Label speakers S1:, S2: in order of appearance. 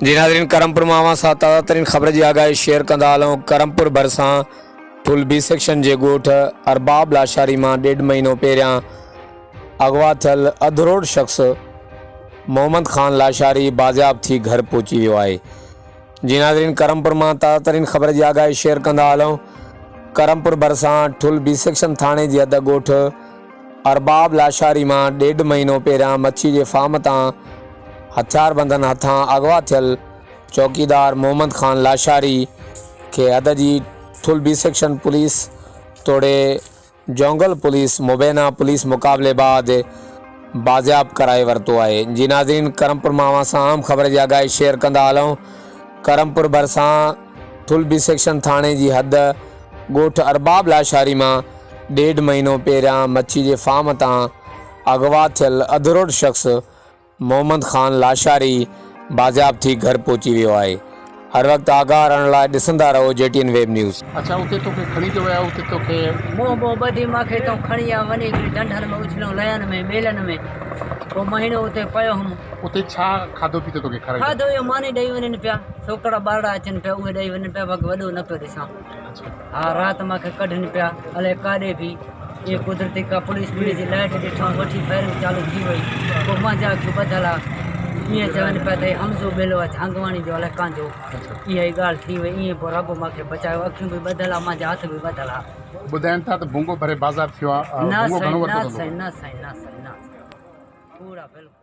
S1: جي ناظرين ڪرمپور مان اوهان سان تازه ترين خبر جي آگاهي شيئر ڪندا هلون ڪرمپور ڀرسان ٺل بي سيڪشن جي ڳوٺ ارباب لاشاري مان ڏيڍ مهينو پهريان اغوا ٿيل اڌروڙ شخص محمد خان لاشاري بازياب ٿي گهر پهچي ويو آهي جي ناظرين ڪرمپور مان تازه ترين خبر جي آگاهي شيئر ڪندا هلون ڪرمپور ڀرسان ٺل بي سيڪشن ٿاڻي جي حد ڳوٺ ارباب لاشاري مان ڏيڍ مهينو پهريان مڇي جي فارم تان هٿياربندن هٿان اغوا ٿيل چوڪيدار محمد خان لاشاري کي حد جي ٺل بي سيڪشن پوليس توڙي جونگل پوليس مبينا پوليس مقابلي بعد بازياب ڪرائي ورتو آهي جي ناظرين ڪرمپور مان اوهان سان اهم خبر جي آگاهي شيئر ڪندا هلون ڪرمپور ڀرسان ٺل بي سيڪشن ٿاڻي جي حد ڳوٺ ارباب لاشاري مان ڏيڍ مهينو پهريان مڇي جي فارم تان اغوا ٿيل اڌروٽ شخص محمد خان لاشاري بازياب ٿي گهر پهچي ويو آهي. هر وقت آگاهه رهڻ لاء ڏسندا رهو G T N web news.
S2: اڇا اتي توکي کڻي ٿو ويا اتي توکي.
S3: منهن بونهن ٻڌي مان کي اتان کڻي آيا وڃي هڪڙي ڍنڍن ۾ اڇليائون لين ۾ ٻيلن ۾ پوء مهينو اتي پيو هوم.
S2: اتي ڇا کاڌو پيتو توکي کارائيندا.
S3: کاڌو اهو ماني ڏئي وڃن پيا ڇوڪرا ٻارڙا اچن پيا اهي ڏئي وڃن پيا باقي وڏو نه پيو ڏسان. ها رات مان کي ڪڍن پيا الائي ڪاڏي به ايئن قدرتي ڪا پوليس ٻوليس جي لائٽ ڏٺائون وٺي فائرنگ چالو ٿي وئي پوء مانجا اکيون ٻڌل ها ايئن چون پيا ته هي حمزو ٻيلو آ جھانگواڻي جو الائي ڪانجو اها ئي ڳالهه ٿي وئي ايئن پوء رب مان کي بچايو اکيون به ٻڌل ها مانجا هٿ به ٻڌل ها.
S2: ٻڌائين ٿا ته ڀونگو ڀري بازار ٿيو آ
S3: نه
S2: ڀونگو
S3: سائين
S2: گهڻو ورتو
S3: نه
S2: اٿن
S3: سائين نه سائين نه سائين نه ڪوڙ آ بلڪل.